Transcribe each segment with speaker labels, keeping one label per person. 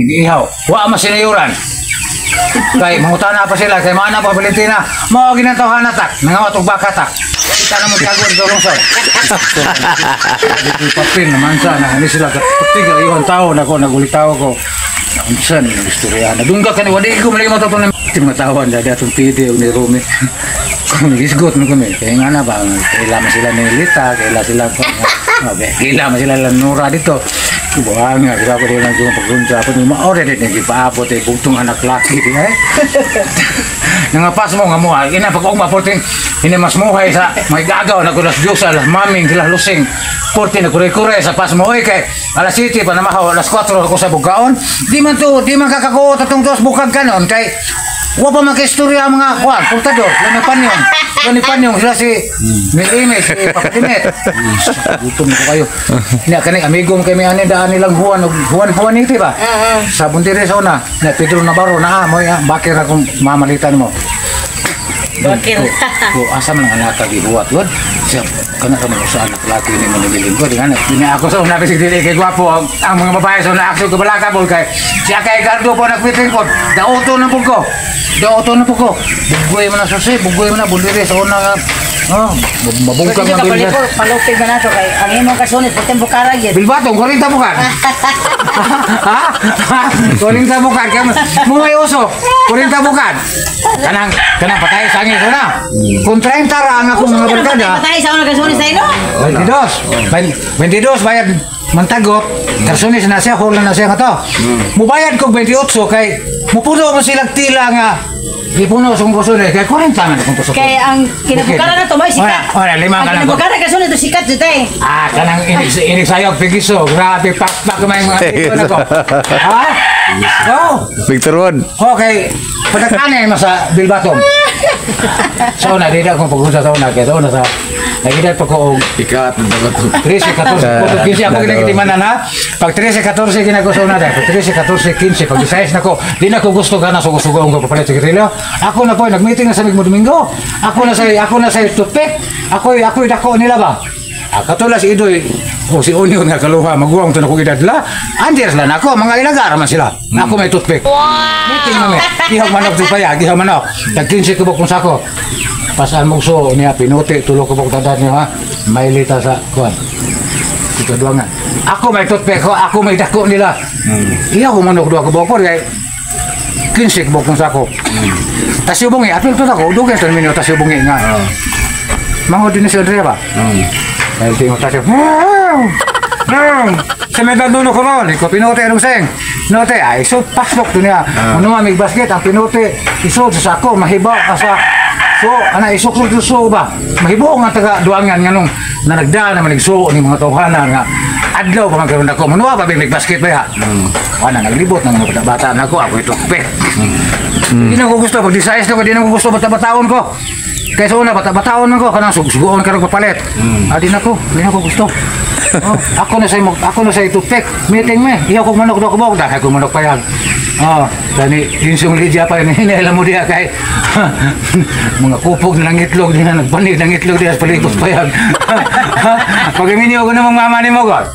Speaker 1: Ihaw, wa masinayuran. Kay mangutana pa sila kay maana pa Valentina. Mao ginantawhan tak, nangawat og baka tak. Kita na mo tago dito lungsod. Dito papin naman sa na ini sila katiga iwan tao na ko nagulitaw ko. Unsa ni istorya na dungga kani wadi ko malagi mo to na mga tawan dada atong pidi og ni Rumi. Kung gisgot mo kami, kaya nga na ba, kaila man sila ni Lita, kaila sila ko, kaila man sila Nura dito. Kubuhan nga, di ba ko din lang yung pagkunsa ako, ni maore din, nagpaabot eh, bugtong anak laki, di eh. Nangapas mo nga mo, ina pag ugma, porting, ini mas muhay sa, may gagaw, na kulas Diyos, alas maming, sila lusing, porting, nagkure-kure sa pas mo, oy, kay, alas 7 pa namahaw, alas 4 ako sa bugaon, di man to, di man kakakuot atong dos bukag kanon, kay, wa pa makistorya ang mga kuan, portador, sila ni Panyong, sila ni Panyong, sila si Milime, si Papatimet. Gutom ko kayo. Nya kani amigo mo kay mi ani daan nilang Juan, og Juan Juanite ba? Sa Buntire sa una, na Pedro Navarro na mo ya, bakir akong mamalitan mo.
Speaker 2: Bakir.
Speaker 1: Ko asa man ang anak gihuwat god. Siya kana ka man sa anak laki ni manibilin ko di nga ini ako sa una bisig dili kay gwapo ang mga babae sa una aksyon kabalaka po kay siya kay Gardo po nagmiting po dauto na po ko. Dauto na po ko. Bugoy man na susi, bugoy man na bundiri sa una nga. Oh, mabungkag
Speaker 2: Pwede
Speaker 1: na
Speaker 2: ka
Speaker 1: bilya.
Speaker 2: palipor, palupig na nato kay ang imong kasunit pag tempo karag yun.
Speaker 1: Bilbatong, 40 bukan. Ha? 40 bukan. Kaya mo may uso. 40 bukan. Kanang, kanang patay sa angin ko na. Kung 30 ra ang akong mga barkada,
Speaker 2: Patay sa unang kasunit sa ino.
Speaker 1: 22. 22 bayad mantagot. Karsunis na siya, hula na siya nga to. Mubayad kog 28 kay mupuno mo silang tila nga ipuno sa kong kusunis. Kay 40 man akong kusunis.
Speaker 2: Kay ang kinabukaran na to may sikat.
Speaker 1: Ora, ora, lima
Speaker 2: Ang
Speaker 1: ka lang.
Speaker 2: kinabukaran kasunit to sikat jud eh.
Speaker 1: Ah, kanang inig, inig sayog, pigiso. Grabe, pakpak may mga tipo na ko. Ha? Oh,
Speaker 3: Victor Juan.
Speaker 1: okay. Pagkakane mo sa Bilbatom. So na, di na akong pag-unsa sa una. Kaya sa una sa, nagidad pa ko og
Speaker 4: Ikat na ba ito?
Speaker 1: 13, 14, 15, ako ginagitimanan ha. Pag 13, 14, ginako sa una dahil. Pag 13, 14, 15, pag 16 na ko, di na ko gusto ka na sugo-sugo ang papalit sa Kirilyo. Ako na po, nag-meeting na sa Migmo Domingo. Ako na sa toothpick. Ako dako nila ba? Ah, katulad si Idoy, o si Onyo nga kaluha, maguwang to na kong edad la. Andiyan sila na ako, mga ilagar man sila. Ako may toothpick. Wow! Meeting namin. Ihag manok di payag, ihag manok. Tag 15 kubok kung sako. Pasaan mo so niya, pinuti, tulo kubok dadat niyo ha. May lita sa kuan. Ikaduangan. Ako may toothpick ko, ako may dako nila. Iya ko manok duha kubok ko, kay 15 kubok kung sako. Tas yubungi, apil to ako, dugay to minyo tas yubungi nga. Mangod din si Andrea ba? Dahil tingog tayo. Sa may dulo ko ron, ikaw pinuti anong seng. Pinuti, ay, so pasok to niya. Ano nga, may basket, ang pinuti, isod sa sako, mahiba ka sa, so, ana, isok so, so ba? Mahibo nga taga duangan nga nung nanagda naman nagsuo ni mga tawhana nga, adlaw pa man karon ako, manuwa pa may basket ba ya? Ana, naglibot ng mga bata na ako, ako ito, pe. Di na ko gusto, pag disayas na ko, di na ko gusto bata-bataon ko. Kaya sa una, bata-bataon man ko, kanang sugsugoon ka rin papalit. Ah, di na ko gusto. Oh, ako na sa toothpick. Meeting me, ihaw kong manok daw kubok, dahil kong manok payag. Oh, kani yung Lydia pa yun, hinailan mo diya kay mga kupog na ng itlog, di na nagpanig ng itlog diya sa palibot payag. Pag iminyo ko namang mama ni mo, God.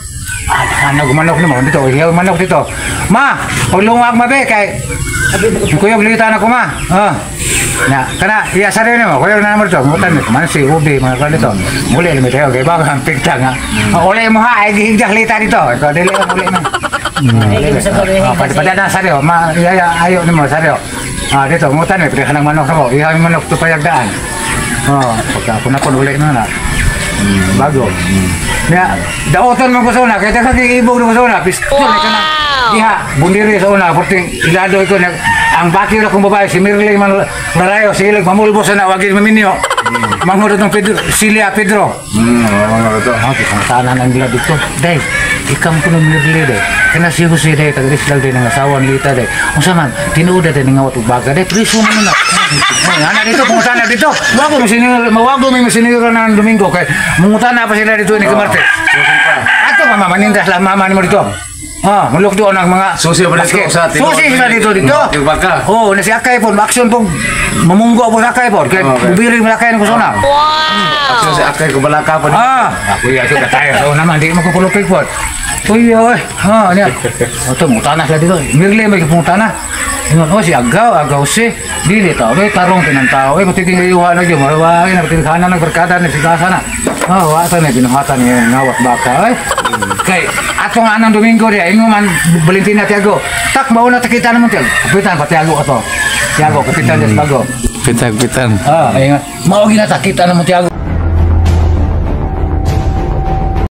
Speaker 1: Ah, ano, gumanok naman dito, ihaw manok dito. Ma, paglungag mabe, kay kuyog lita na ko ma. Ah. Na, kana, iya sarili mo, kuyog na naman ito, ngutan mo, man si Ubi, mga kan dito. Muli, alam ito, kay baka ang pikta nga. Uli mo ha, ay gihigdak lita dito. Ikaw, dili mo, uli mo. Ah, pada na saryo, ma, iya, iya, ayo nimo saryo. Ah, dito, ngutan mo, pwede ka ng manok ako, iya yung manok to payagdaan. Oh, pagka ako na po, uli mo na. Bago. Ya, dauton mo ko sa una, kaya kag ibog mo sa una, pistol ka na. Diha, bundiri sa una, porting ilado ko na ang bakir akong babae si Mirly man Larayo, si Ilag mamulbo sa na wagin maminyo. Mangudot ng Pedro, Celia Pedro.
Speaker 4: Mga ito.
Speaker 1: Ah, kitang tanan ang gila dito. Day, ikam ko ng Mirly day. Kana si Jose day, taga Islag day, ng asawa ni Lita day. Unsa man, tinuod day nga watog baga day, priso man na. Ay, ana dito, pungutana dito. Wago mo sinir, mawago may masinira na ng Domingo kay mungutana pa sila dito ni Kamarte. Ato mama manindas lang mama nimo dito. Ah, mulok doon ang mga
Speaker 4: Susi pa dito
Speaker 1: basket.
Speaker 4: sa tinuod.
Speaker 1: Susi sila dito dito.
Speaker 4: Yung baka.
Speaker 1: Oh, na si Akay po, action po. Mamunggo po sa Akay po. Kay bubiring malakay ng kusona.
Speaker 4: Action si Akay kubalaka pa.
Speaker 1: Ah, ako iya ko tayo sa una man, di mo ko pulupig po. Tuyo eh. Ha, niya. Ato mutana sila dito. Mirle may pungutana. Ingon, oh si Agaw, Agaw si. Dili tao, eh tarong tinang tao. Eh patiking ayuha na gyud, mawagi na patilhanan ng barkada ni sigasa na. Oh, wa ta na binuhatan niya ngawat baka eh. Kay atong anang Domingo diya, ingon man Valentina Tiago. Tak mauna ta kita naman Tiago. Kapitan pa Tiago ato. Tiago, kapitan des bago.
Speaker 4: Pitan, pitan.
Speaker 1: Ah, ingon. Mao ginata kita naman Tiago.